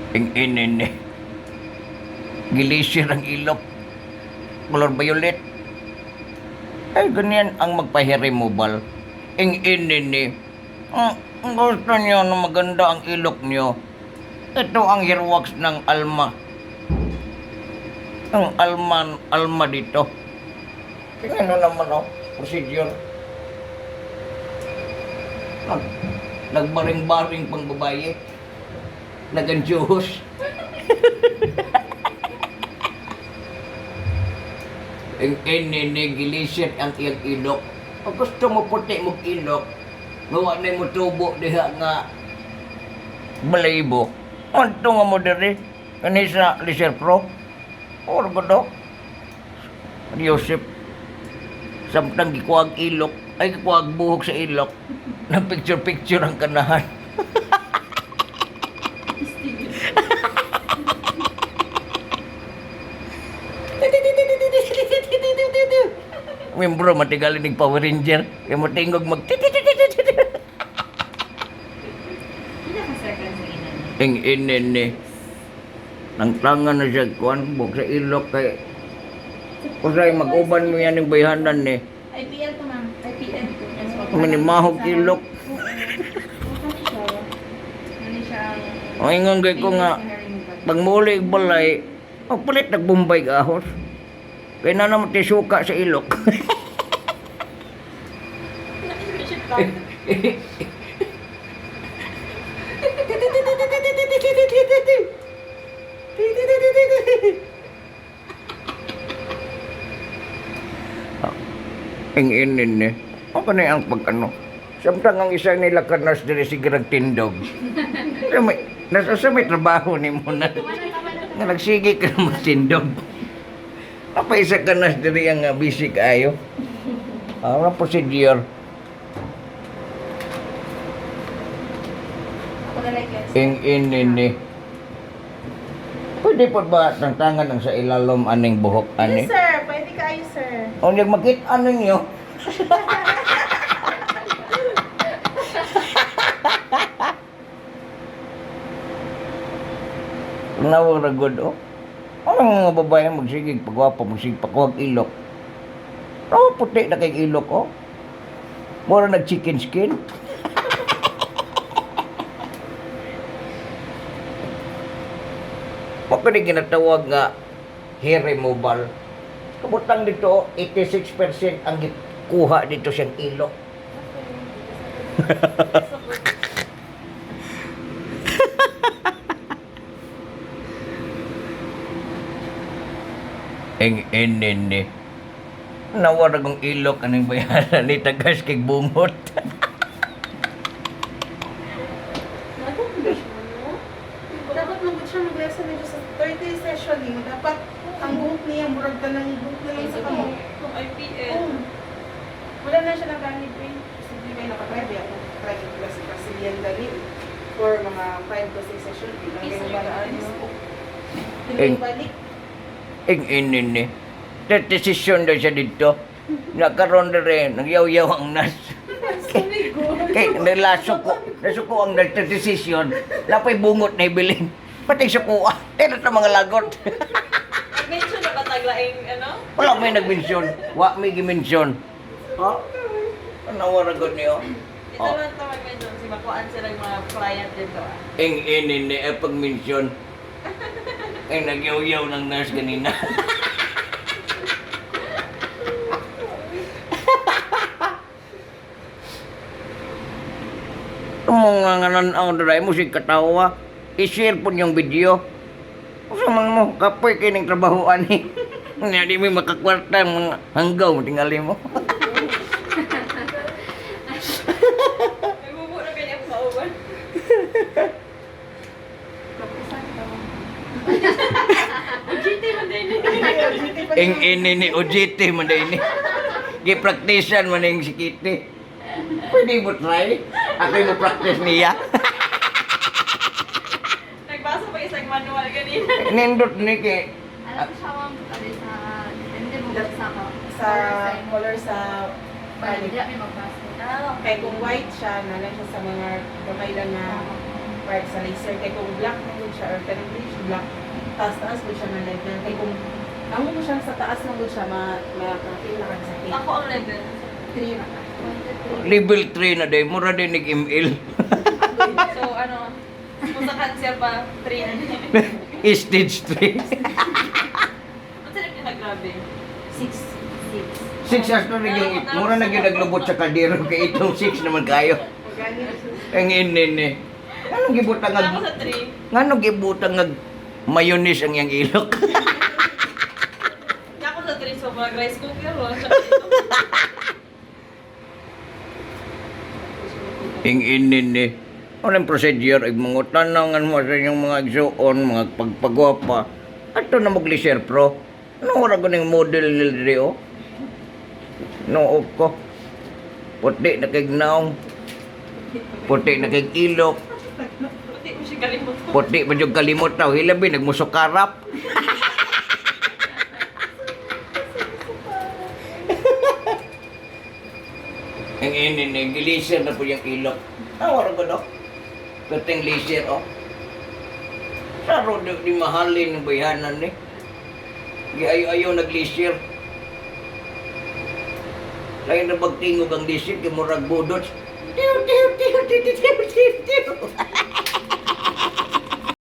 Ing inin eh. Gilisir ang ilok. Color violet. Ay, ganyan ang magpa-hair removal. Ing inin eh. Ang gusto niyo na maganda ang ilok niyo. Ito ang hair wax ng Alma. Ang Alma, Alma dito. Tingnan mo naman oh, procedure. Nagbaring-baring pang babae. Nagansyuhos. Ang ininigilisir ang iyang ilok. Pag gusto mo puti mong ilok, gawa na mo tubo diha nga balayibo. Anto nga mo diri? Kani sa Liser Pro? Or ba? Yosep, samtang gikuag ilok, ay gikuag buhok sa ilok, nang picture-picture ang kanahan. Membro, matigalin ng Power Ranger. Kaya matingog mag. Pila ka seconds sa ina niya? Ing inin ni. Nang tangan na siya, kuan, buhok sa ilok kay. Kusay, mag-uban mo yan yung bayhanan ni. IPL to, ma'am. IPL to. Minimahog ilok. Ano siya ang Ang ingon kay ko nga, pag muli balay, magpalit nagbumbay gahos. Kaya na naman tisuka sa ilok. Ing inin ni. Ako na ang pag ano. Samtang ang isa nila kanas diri si Greg Tindog. Sa may, nasa sa may trabaho ni mo na. Nga nagsige ka na magtindog. Apa isa ka nas diri ang busy kaayo. Ang procedure. Ako na like yes. Ing inin ni. Pwede po ba tangtangan ang sa ilalom aning buhok ani? Yes, sir. Pwede kayo, sir. O nag makita ninyo. Nawag na good, oh. Ano mga babae magsigig pagwapo, magsigig pagwag ilok. Oh, puti na kay ilok, oh. Mura nag chicken skin. Wa ko ni ginatawag nga hair removal. Kabutang dito, 86% ang gikuha dito siyang ilok. Ing inin ni. Nawara kong ilok aning bayaran ni tagas kay bungot. Dapat magod siya mag-lesson medyo sa 30 session eh. Dapat ang buhok niya, murag ka ng buhok na lang sa kamot. Kung IPL. Oo. Wala na siya nagamit eh. Kasi hindi kayo nakatry. Di ako try yung class Brazilian dali. For mga 5 to 6 session. Di lang Easy kayo ka, balik. ano? Di lang kayo balik. Ing inin ni. Decision daw siya dito. Nakaroon na rin, nagyaw-yaw ang nas. Kay nilasok ko, nasuko ang decision. Lapay bungot na ibilin. Pati suko ah. Tira sa mga lagot. Mention na ba taglaing ano? Wala may nagmensyon. Wa may gimensyon. Ha? Ano gud niyo? Ito lang ito mag-mention. Si makuhaan sila yung mga client dito ah. Ing inin ni eh, pag-mensyon. Ay nagyaw-yaw ng nurse kanina. Mga nganan ang dry mo si katawa. I-share po yung video. Usa man mo, kapoy kining trabahoan ni. Nga di mo makakwarta ang mga hanggaw, tingali mo. May bubo na ganyan ang kauban. OJT man din. Ing ini ni OJT man din ni. Gipraktisan man yung si Kitty. Pwede mo try? Ako yung mo practice niya. Nagbasa pa isang manual kanina. Nindot ni kay. Alam ko siya, ma'am, ano sa, hindi mo ba sa ka? Sa color sa Balik. balik. Hindi may magbasa. Kaya kung white siya, nalang siya sa mga gamay lang na part sa laser. Kay kung black na gud siya or kanang bleach black, taas-taas mo siya nga level. Kay kung amo mo siya sa taas mo gud siya ma ma-feel na kang sakit. Ako ang level. 3 na ka. Level 3 na day, mura din nig ML. So ano, kung sa cancer pa, 3 na din. Stage 3. Ang sarap niya grabe. 6. 6 as na rin yung mura na gyud naglubot sa kaldero kay itong 6 naman kayo. Magani Ang inin eh. Anong gibutang Ako ag sa 3. nganong gibutang ag mayonnaise ang iyang ilok? Ako sa 3, so mga rice cooker. Oh, tsaka ito. Ing inin eh. Anong procedure? Ig mangutanangan mo sa inyong mga igsuon, mga pagpagwapa. Ato na mag-laser pro. Ano ora ko ning model nila diri oh? No ko. Puti na kay naong. Puti na kay ilok. Puti mo siya kalimot. Puti pa yung kalimot na. Hilabi, nagmusukarap. Ang inin eh, gilisir na po yung ilok. Ah, wala ko no? Kating lisir, oh. Saro di, di mahalin ng bayhanan eh. Giayo-ayo naglisir. Lain na bagtingog ang lisir, kay murag budot. Tiw, tiw, tiw, tiw, tiw, tiw, tiw.